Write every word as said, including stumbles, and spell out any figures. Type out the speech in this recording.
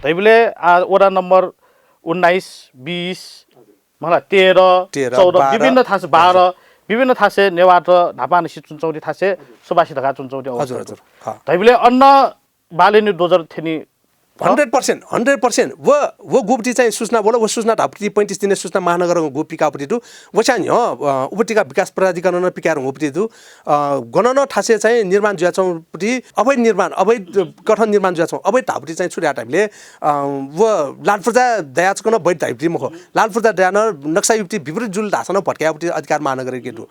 धइबलय् आ, वडा नम्बर उन्नाइस, बिस, मला, तेह्र, तेह्र, चौध, बाह्र। विभिन्न थासय्, बाह्र, विभिन्न थासय् नेवाःत न्हापांनिसें च्वनाच्वंगु थासय् सुवासी धकाः च्वनाच्वंगु अवस्था दु। हजुर। धइबलय् अन बालय् निं दोजर थ्यनी। Hundred percent, hundred percent. व, व गुपति चाहिँ सूचना वल, व सूचना धाःपति पैंतिस दिनय् सूचना महानगरं गु पिकाःपति दु। वस्यां न्ह्यः, अ, उपत्यका विकास प्राधिकरणं पिकाये धुंगुपति दु। अ, गन नं थासय् चाहिँ निर्माण जुयाच्वंगुपति अवैध निर्माण, अवैध कथं निर्माण जुयाच्वं, अवैध धाःपति चाहिँ छु धाये धाःबलय्, अ, व लालपुर्जा दयाच्वंक नं वैध धाःपति मखु। लालपुर्जा दयाः नं नक्सायुपति विपरीत जुल धाःसा नं भत्कायेपति अधिकार महानगरके दु।